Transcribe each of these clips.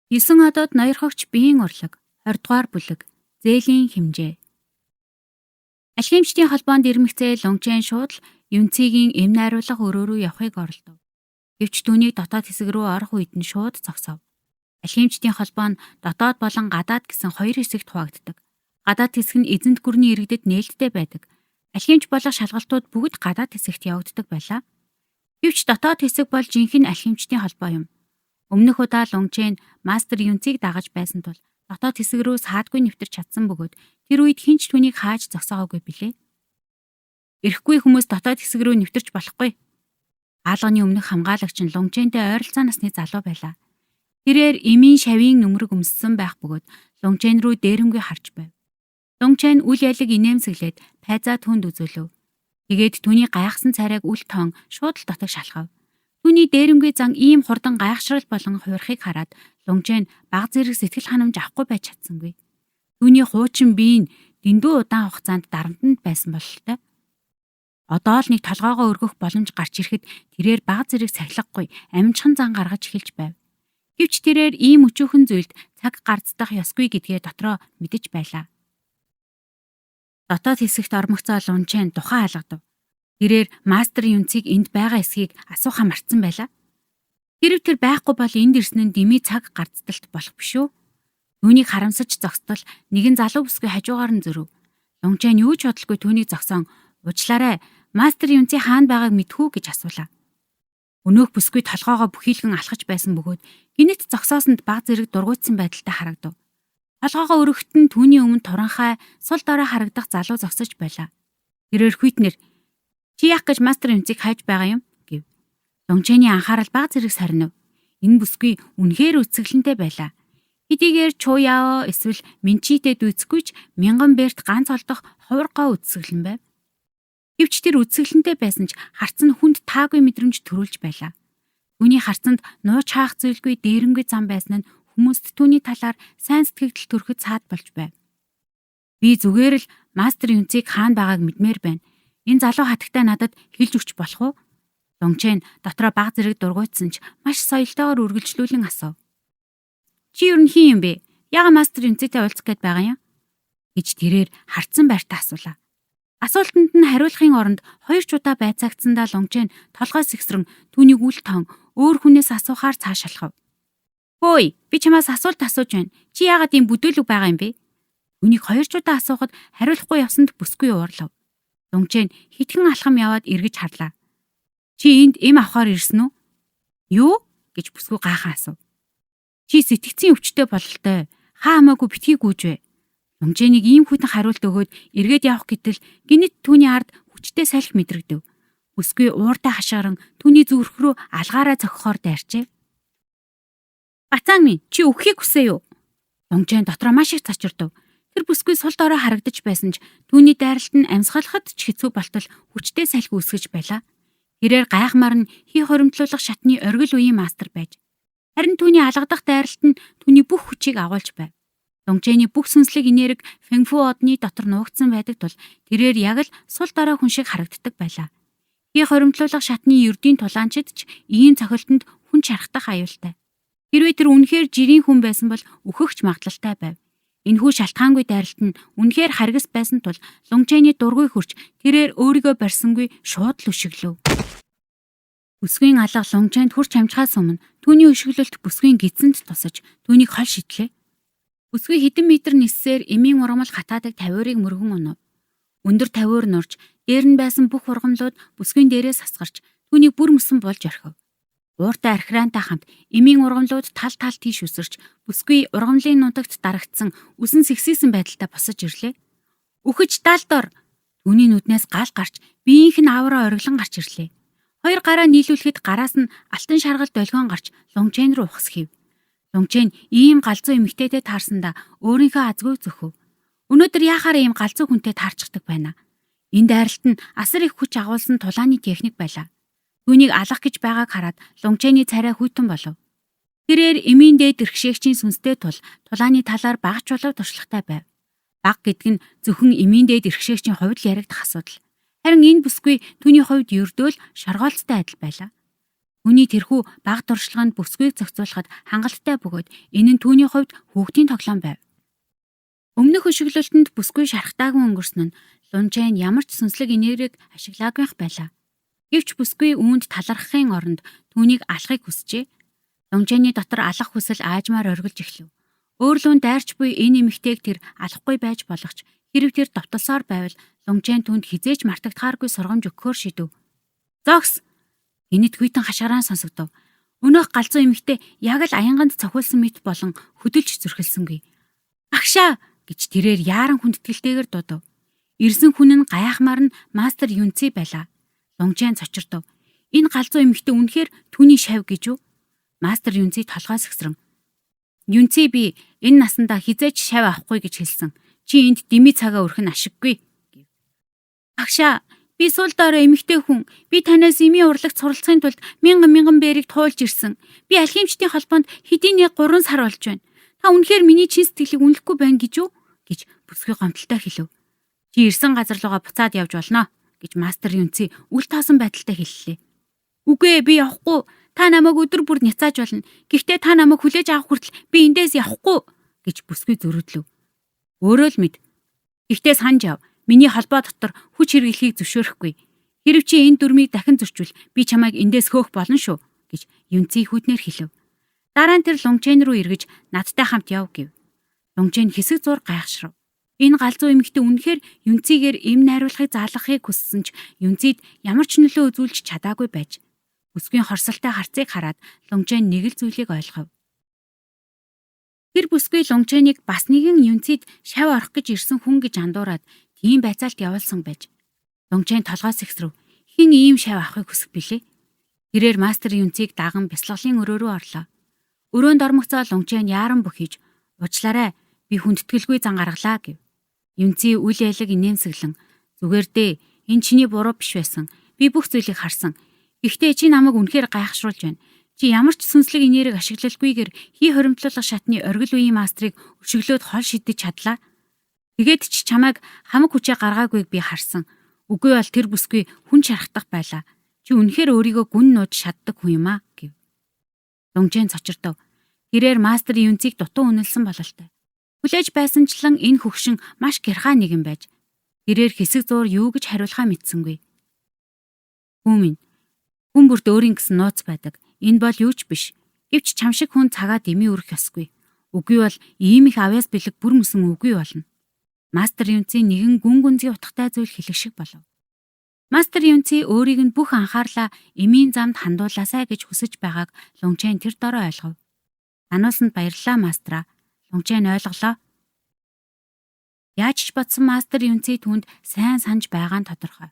9 одод ноёрхогч биеийн урлаг 20 дугаар бүлэг зээлийн хэмжээ. Алхимчдын холбоонд ирмэгцээ Лунчэн шууд л Юнцигийн эм найруулга өрөө рүү явахыг оролдов. Гэвч түүнийг дотоод хэсэг рүү орох үед нь шууд зогсов. Алхимчдын холбоо нь дотоод болон гадаад гэсэн хоёр хэсэгт хуваагддаг. Гадаад хэсэг нь эзэнт гүрний иргэдэд нээлттэй байдаг. Алхимч болох шалгалтууд бүгд гадаад хэсэгт явагддаг байлаа. Гэвч дотоод хэсэг бол жинхэнэ алхимчдын холбоо юм. Өмнөх удаа Лунчэн мастер Юнцийг дагаж байсан тул дотоод хэсэг рүү саадгүй нэвтэрч чадсан бөгөөд тэр үед хэн ч түүнийг хааж зогсоогоогүй билээ. Эрэхгүй хүмүүс дотоод хэсэг рүү нэвтэрч болохгүй. Хаалганы өмнөх хамгаалагч нь Лунчэнтэй ойролцоо насны залуу байлаа. Тэрээр эмийн шавийн нүмерэг өмссөн байх бөгөөд Лунчэн рүү дээрэмгүй харж байв. Лунчэн үл ялэг инээмсэглээд пайзаа түүнд үзүүлв. Тэгээд түүний гайхсан царайг үл тоон шууд л дотог шалхав. Түүний дээрэмгүй зан ийм хурдан гайхшрал болон хувирахыг хараад Лунжэн баг зэрэг сэтгэл ханамж авахгүй байж чадсангүй. Түүний хуучин бие нь дэндүү удаан хугацаанд дарамтанд байсан бололтой. Одоо л нэг толгоогоо өргөх боломж гарч ирэхэд тэрээр баг зэрэг сахилгагүй амжихан зан гаргаж эхэлж байв. Гэвч тэрээр ийм өчүүхэн зүйлд цаг гарцдах ёсгүй гэдгээ дотроо мэдэж байлаа. Дотоод хэсэгт ормогцоо Лунчэн тухайн алгадав. Тэрээр мастер Юнцийг энд байгаа эсхийг асуухаа мартсан байлаа. Хэрв тэр байхгүй бол энд ирсэн нь дэмий цаг гарцдалт болох биш үү? Түүнийг харамсаж зогсдол нэгэн залуу бүсгүй хажуугаар нь зөрөв. Лунчэн юу ч бодлогүй түүнийг зогсон уучлаарай мастер Юнци хаана байгааг мэдэх үү гэж асуулаа. Өнөөх бүсгүй толгоогоо бүхийлгэн алхаж байсан бөгөөд гинэт зогсоосонд баг зэрэг дургуйтсан байдалтай харагдав. Толгоогоо өргөхт нь түүний өмнө туранхай сул дорой харагдах залуу зогсож байлаа. Тэрээр хүйтнэр "Чи яах гэж мастер Юнцийг хайж байгаа юм?" гэв. Лунчэний анхаарал баг зэрэг сарнив. Энэ бүсгүй үнэхээр үсгэлэнтэй байлаа. Хэдийгээр Чуяо эсвэл Минчитэй дүйцэхгүй ч мянган бэрт ганц олдох ховор гоо үсгэлэн байв. Гэвч тэр үсгэлэнтэй байсан ч харц нь хүнд таагүй мэдрэмж төрүүлж байлаа. Түүний харцанд нууч хаах зүйлгүй дээрэнгүй зам байсан нь хүмүүст түүний талаар сайн сэтгэгдэл төрөхөд саад болж байв. Би зүгээр л мастер Юнцийг хаана байгааг мэдмээр байна. Энэ залуу хатагтай надад хэлж өгч болох уу? Лунчэн дотроо баг зэрэг дургуйтсан ч маш соёлтойгоор үргэлжлүүлэн асуув. Чи ер нь хэн юм бэ? Яагаад мастер Юнцтэй уулзах гээд байгаа юм? гэж тэрээр харцсан байртаа асуулаа. Асуултанд нь хариулахын оронд хоёр ч удаа байцаагдсандаа Лунчэн толгой сэгсрэн түүнийг үл тоон өөр хүнээс асуухаар цааш алхав. Хөөе, би чамаас асуулт асууж байна. Чи яагаад ийм бүдүүлэг байгаа юм бэ? Түүнийг хоёр ч удаа асуухад хариулахгүй явсанд бүсгүй уурлав. Лунчэн хитгэн алхам яваад эргэж харлаа. Чи энд эм авахар ирсэн үү? Юу? гэж бүсгүй гайхан асуув. Чи сэтгцийн өвчтөй бололтой. Хаа хамаагүй битгий гүйж бай. Лунчэнийг ийм хүйтэн хариулт өгөөд эргээд явах гэтэл гинэт түүний ард хүчтэй салхи мэдрэгдэв. Бүсгүй ууртай хашгиран түүний зүрх рүү алгаараа цохихоор дайрчээ. Бацаан минь чи үхэхийг хүсээ юу? Лунчэн дотроо маш их цочирдов. Тэр бүсгүй сул дорой харагдаж байсан ч түүний дайралт нь амьсгалахад ч хэцүү болтол хүчтэй салхи үүсгэж байлаа. Тэрээр гайхмаар нь хий хуримтлуулах шатны оргил үеийн мастер байж. Харин түүний алгадах дайралт нь түүний бүх хүчийг агуулж байв. Лунчэний бүх сүнслэг энерги Фэнфү одны дотор нуугдсан байдаг тул тэрээр яг л сул дорой хүн шиг харагддаг байлаа. Хий хуримтлуулах шатны ердийн тулаанчид ч ийм цохилтонд хүн чархдах аюултай. Хэрвээ тэр үнэхээр жирийн хүн байсан бол үхэх ч магадлалтай байв. Энэхүү шалтгаангүй дайралт нь үнэхээр харгас байсан тул Лунчэний дургүй хөрч тэрээр өөрийгөө барьсангүй шууд л өшиглөв. Бүсгүйн алга Лунчэнд хурч амжихаас өмнө түүний өшиглөлт бүсгүйн гидсэнд тусаж түүнийг хол шидлээ. Бүсгүй хэдэн метр ниссээр эмийн ургамал хатаадаг тавиурыг мөргөн унав. Өндөр тавиур нурж, дээр нь байсан бүх ургамлууд бүсгүйн дээрээс асгарч түүнийг бүр мөсөн болж орхив. Ууртай архираантай хамт эмийн ургамлууд тал тал тийш үсэрч бүсгүй ургамлын нутагт дарагдсан үсэн сэгсийсэн байдалтай босож ирлээ. Үхэж далд ор! Түүний нүднээс гал гарч биеийнх нь авраа ориглон гарч ирлээ. Хоёр гараа нийлүүлэхэд гараас нь алтан шаргал долгион гарч Лунчэн рүү ухас хийв. Лунчэн ийм галзуу эмэгтэйтэй таарсандаа өөрийнхөө азгүй зөхөв. Өнөөдөр яахаар ийм галзуу хүнтэй таарчдаг байна. Энэ дайралт нь асар их хүч агуулсан тулааны техник байлаа. Түүнийг алах гэж байгааг хараад Лунчэний царай хүйтэн болов. Тэрээр эмийн дээд эрхшээгчийн сүнстэй тул тулааны талаар багч болов туршлагатай байв. Баг гэдэг нь зөвхөн эмийн дээд эрхшээгчийн хувьд л яригдах асуудал. Харин энэ бүсгүй түүний хувьд ердөөл шоргоолцтой адил байлаа. Түүний тэрхүү баг туршлага нь бүсгүйг зохицуулахад хангалттай бөгөөд энэ нь түүний хувьд хүүхдийн тоглоом байв. Өмнөх өшиглөлтөнд бүсгүй шархтаагүй өнгөрсөн нь Лунчэн ямар ч сүнслэг энергийг ашиглаагүйх байлаа. Гэвч бүсгүй үүнд талархахын оронд түүнийг алахыг хүсжээ. Лунчэний дотор алах хүсэл аажмаар оргилж эхлэв. Өөрлөн дайрч буй энэ эмэгтэйг тэр алахгүй байж болох ч хэрв тэр довтолсоор байвал Лунчэн түүнд хэзээ ч мартагдахааргүй сургамж өгөхөөр шидэв. Зогс! Гэнэт хүйтэн хашгираан сонсогдов. Өнөөх галзуу эмэгтэй яг л аянганд цохиулсан мэт болон хөдөлж зүрхэлсэнгүй. Багшаа гэж тэрээр яаран хүндэтгэлтэйгээр дуудав. Ирсэн хүн нь гайхмаар нь мастер Юнци байлаа. Лунчэн цочирдов. Энэ галзуу эмэгтэй үнэхээр түүний шав гэж үү? Мастер Юнци толгой сэгсрэн. Юнци би энэ насандаа хэзээ ч шав авахгүй гэж хэлсэн. Чи энд дими цагаа өрөх нь ашиггүй гэв. Багшаа, би сул дорой эмэгтэй хүн. Би танаас эмийн урлагт суралцахын тулд мянган мянган бэрийг туулж ирсэн. Би алхимчдын холбоонд хэдийн нэг 3 сар болж байна. Та үнэхээр миний чин сэтгэлийг үнэлэхгүй байна гэж үү? гэж бүсгүй гомдолтой хэлв. Чи ирсэн газар руугаа буцаад явж болно гэж мастер Юнци үл тоосон байдалтай хэллээ. Үгүй ээ, би явахгүй. Та намайг өдөр бүр няцааж болно. Гэхдээ та намайг хүлээж авах хүртэл би эндээс явахгүй гэж бүсгүй зөрүүдлэв. Өөрөө л мэд. Гэхдээ санаж яв. Миний холбоо дотор хүч хэрэглэхийг зөвшөөрөхгүй. Хэрв чи энэ дүрмийг дахин зөрчвөл би чамайг эндээс хөөх болно шүү гэж Юнци хүйтнээр хэлв. Дараа нь тэр Лунчэн рүү эргэж надтай хамт яв гэв. Лунчэн хэсэг зур гайхшрав. Энэ галзуу эмэгтэй үнэхээр Юнцигээр эм найруулахыг заалгахыг хүссэн ч Юнцид ямар ч нөлөө үзүүлж чадаагүй байж. Бүсгүйн хорсолтой харцыг хараад Лунчэн нэг л зүйлийг ойлгов. Тэр бүсгүй Лунчэнийг бас нэгэн Юнцид шав орох гэж ирсэн хүн гэж андуураад тийм байцаалт явуулсан байж. Лунчэн толгой сэгсрэв. Хэн ийм шав авахыг хүсэх билээ? Тэрээр мастер Юнцийг даган бясалгалын өрөө рүү орлоо. Өрөөнд ормогцоо Лунчэн яаран бөхийж "Уучлаарай, би хүндэтгэлгүй зан гаргалаа" гэв. Юнци үл ялаг инээмсэглэн "Зүгээр дээ, энэ чиний буруу биш байсан. Би бүх зүйлийг харсан. Гэхдээ чи намайг үнэхээр гайхшруулж байна. Чи ямар ч сүнслэг энерги ашиглалгүйгээр хий хоримтлуулах шатны оргил үеийн мастрыг өшиглөөд хол шидэж чадлаа. Тэгээд ч чамайг хамаг хүчээ гаргаагүйг би харсан. Үгүй бол тэр бүсгүй хүн шархтах байлаа. Чи үнэхээр өөрийгөө гүн нууж шатдаг хүн юм аа" гэв. Лунжэн цочирдов. Тэрээр мастер Юнцийг дутуу үнэлсэн бололтой. Хүлээж байсанчлан энэ хөгшин маш гярхай нэгэн байж. Тэрээр хэсэг зуур юу гэж хариулахаа мэдсэнгүй. Хүн минь, хүн бүрт өөрийн гэсэн нууц байдаг. Энэ бол юу ч биш. Гэвч чам шиг хүн цагаа дэмий өрөх ёсгүй. Үгүй бол ийм их авьяас бэлэг бүр мөсөн үгүй болно. Мастер Юнци нэгэн гүн гүнзгий утгатай зүйл хэлэх шиг болов. Мастер Юнци өөрийг нь бүх анхаарлаа эмийн замд хандуулаасай гэж хүсэж байгааг Лунчэн тэр дорой ойлгов. Сануулсанд баярлалаа, мастраа. Лунчэн ойлголоо. Яаж ч бодсон мастер Юнци түүнд сайн санаж байгаа нь тодорхой.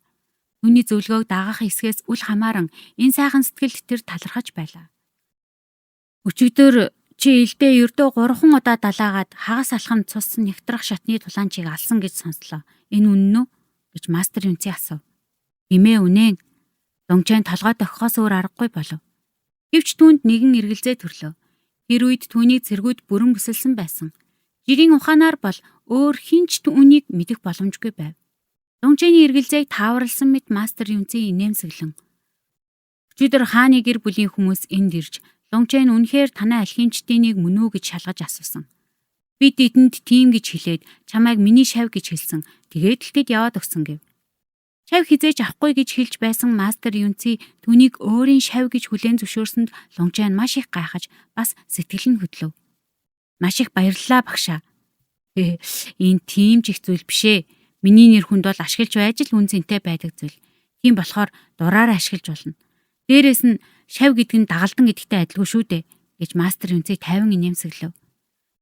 Түүний зөвлөгөөг дагах хэсгээс үл хамааран энэ сайхан сэтгэлд тэр талархаж байлаа. Өчигдөр чи илдээ ердөө 3 удаа далаагаад хагас алхам цус нягтрах шатны тулаанчийг алсан гэж сонслоо. Энэ үнэн үү гэж мастер Юнци асуув. Гимээ үнэн. Лунчэн толгой дохихоос өөр аргагүй болов. Гэвч түүнд нэгэн эргэлзээ төрлөө. Тэр үед түүнийг цэргүүд бүрэн бүсэлсэн байсан. Жирийн ухаанаар бол өөр хэн ч түүнийг мэдэх боломжгүй байв. Лунчэний эргэлзээг тааварлсан мэт мастер Юнци инээмсэглэн. Өчигдөр хааны гэр бүлийн хүмүүс энд ирж Лунчэн үнэхээр танай алхимчдын нэг мөн үү гэж шалгаж асуусан. Би тэдэнд тийм гэж хэлээд чамайг миний шав гэж хэлсэн. Тэгээд л тэд яваад өгсөн гэв. Шав хэзээ ч авахгүй гэж хэлж байсан мастер Юнци түүнийг өөрийн шав гэж хүлээн зөвшөөрсөнд Лунчэн маш их гайхаж бас сэтгэл нь хөдлөв. Маш их баярлалаа, багшаа. Энэ тийм ч их зүйл биш ээ. Миний нэр хүнд бол ашиглаж байж л үн цэнтэй байдаг зүйл. Тийм болохоор дураараа ашиглаж болно. Дээрээс нь шав гэдэг нь дагалдан гэдэгтэй адилгүй шүү дээ гэж мастер Юнциг тайван инээмсэглэв.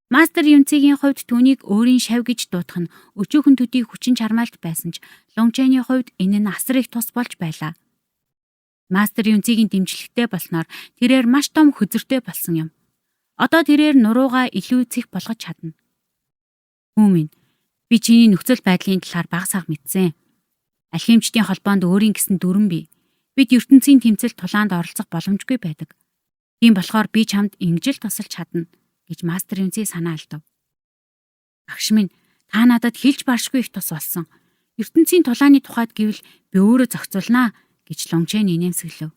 Мастер Юнцигийн хувьд түүнийг өөрийн шав гэж дуудах нь өчүүхэн төдий хүчин чармайлт байсан ч Лунчэний хувьд энэ нь асар их тус болж байлаа. Мастер Юнцигийн дэмжлэгтэй болсноор тэрээр маш том хөзөртэй болсон юм. Одоо тэрээр нуруугаа илүү цэх болгож чадна. Хүн минь, би чиний нөхцөл байдлын талаар бага сага мэдсэн. Алхимчдын холбоонд өөрийн гэсэн дүрэм бий. Бид ертөнцийн тэмцэл тулаанд оролцох боломжгүй байдаг. Тийм болохоор би чамд ингэж л тусалж чадна гэж мастер Юнци санаа алдав. Багш минь, та надад хэлж баршгүй их тус болсон. Ертөнцийн тулааны тухайд гэвэл би өөрөө зохицуулнаа гэж Лунчэн инээмсэглэв.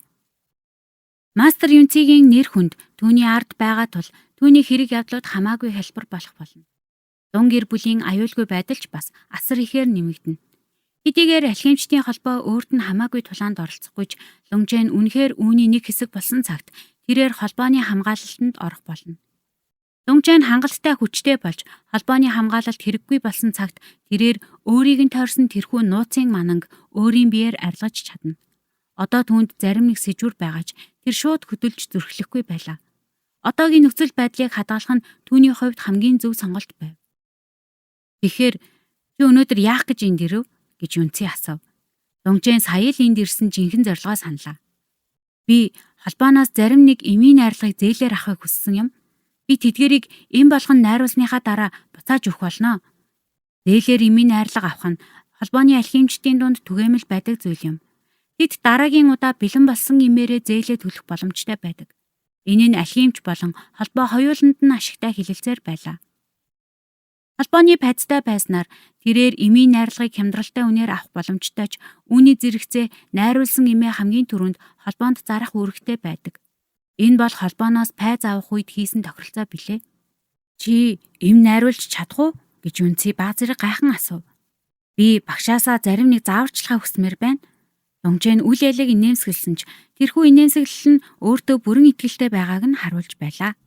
Мастер Юнцигийн нэр хүнд түүний ард байгаа тул түүний хэрэг явдлууд хамаагүй хялбар болох болно. Лун гэр бүлийн аюулгүй байдал ч бас асар ихээр нэмэгдэнэ. Хэдийгээр алхимчдын холбоо өөрт нь хамаагүй тулаанд оролцохгүй ч Лунжэн үнэхээр үүний нэг хэсэг болсон цагт тэрээр холбооны хамгаалалтанд орох болно. Лунжэн хангалттай хүчтэй болж холбооны хамгаалалт хэрэггүй болсон цагт тэрээр өөрийг нь тойрсон тэрхүү нууцын мананг өөрийн биеэр арилгаж чадна. Одоо түүнд зарим нэг сэжүүр байгаа ч тэр шууд хөдөлж зүрхлэхгүй байлаа. Одоогийн нөхцөл байдлыг хадгалах нь түүний хувьд хамгийн зөв сонголт байв. Тэгэхээр чи өнөөдөр яах гэж энд ирэв гэж Юнци асуув. Лунжэн сая л энд ирсэн жинхэнэ зорилгоо саналаа. Би холбооноос зарим нэг эмийн найрлагыг зээлээр авахыг хүссэн юм. Би тэдгэрийг эм болгон найруулсныхаа дараа буцааж өгөх болно. Зээлээр эмийн найрлага авах нь холбооны алхимчдын дунд түгээмэл байдаг зүйл юм. Тэд дараагийн удаа бэлэн болсон эмээрээ зээлээ төлөх боломжтой байдаг. Энэ нь алхимч болон холбоо хоёуланд нь ашигтай хэлэлцээр байлаа. Холбооны пайцтай байснаар тэрээр эмийн найрлагыг хямдралтай үнээр авах боломжтой ч үүний зэрэгцээ найруулсан эмээ хамгийн түрүүнд холбоонд зарах үүрэгтэй байдаг. Энэ бол холбооноос пайз авах үед хийсэн тохиролцоо билээ. Чи эм найруулж чадах уу гэж Юнци баг зэрэг гайхан асуув. Би багшаасаа зарим нэг зааварчилгаа хүсмээр байна. Лунжэн үл ялыг инээмсэглэсэн ч тэрхүү инээмсэглэл нь өөртөө бүрэн итгэлтэй байгааг нь харуулж байлаа.